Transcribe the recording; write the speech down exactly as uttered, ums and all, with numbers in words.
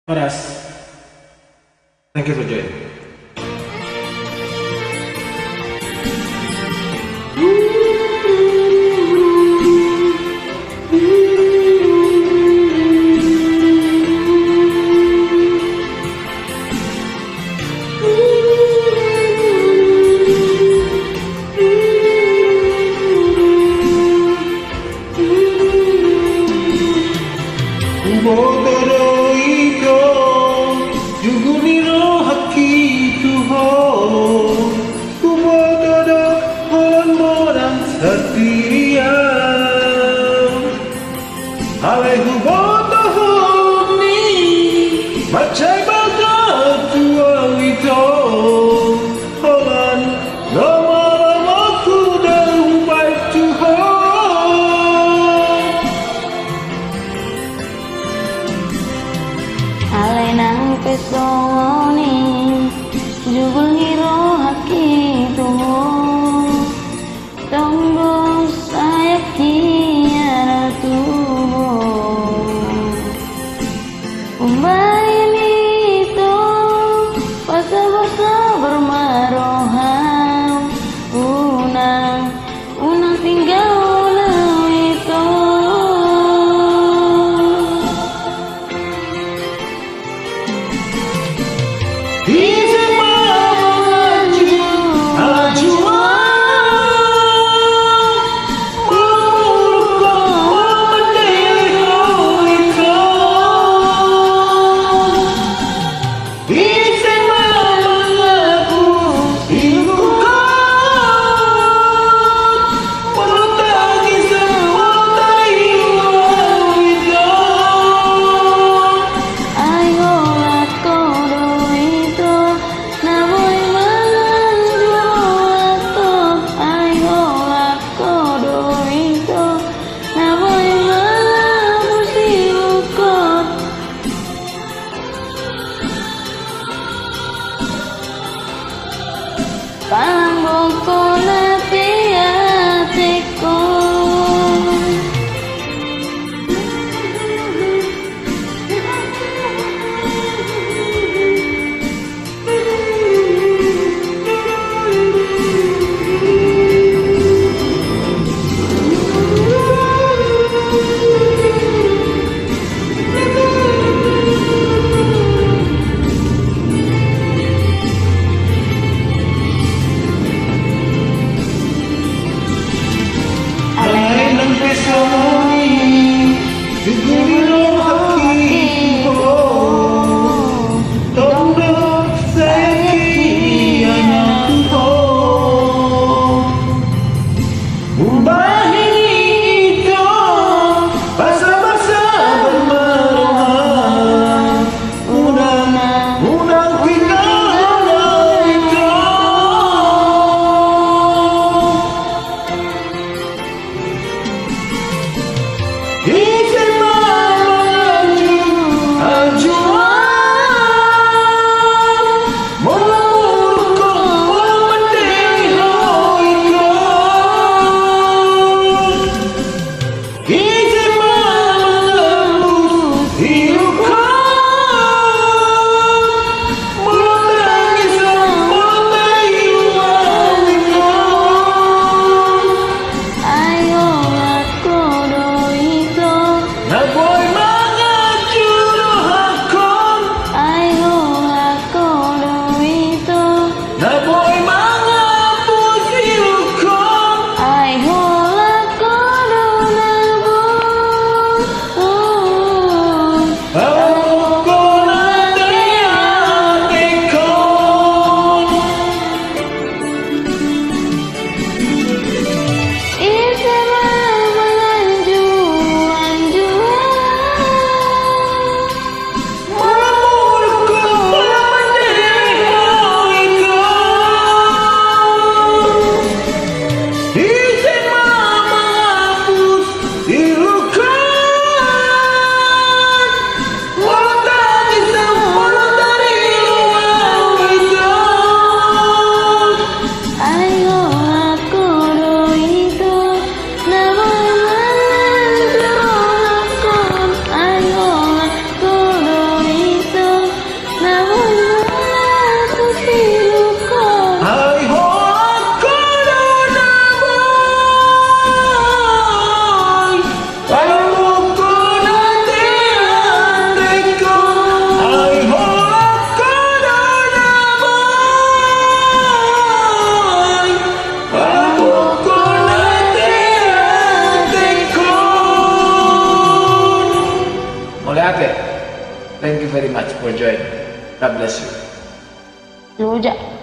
Horas. Thank you for joining. Huboto do ito jugul ni rohangki tu ho. Huboto do holan monang satia. Alai huboto ho ni mansai bagot tu au ito. Holan lomo-lomoku do hubaen tu ho. Alai nang pe songon i jugul ni rohangki tu ho. Tong do sayangki anak tu ho. Umbahen i ito, pasabar-sabar ma roham. Unang, unang tinggalhon au ito. Ise ma mangajuajuaon, mamuruk ho, mamandele ho ito. Ise ma mangaku ingkon ho, molo tung ise ma taingot ito. Ai holan ho do ito na boi mangajuaon ho. Ai holan ho do ito na boi mangabusi buku. Palang bongko na teateko. Alai nang pe songon i jugul ni rohangki tu ho. Tong do sayangki anak tu ho. Umbahen i ito, pasabar-sabar ma roham. Unang, unang tinggalhon au ito. Ise ma Thank you very much for joining. God bless you. Loja.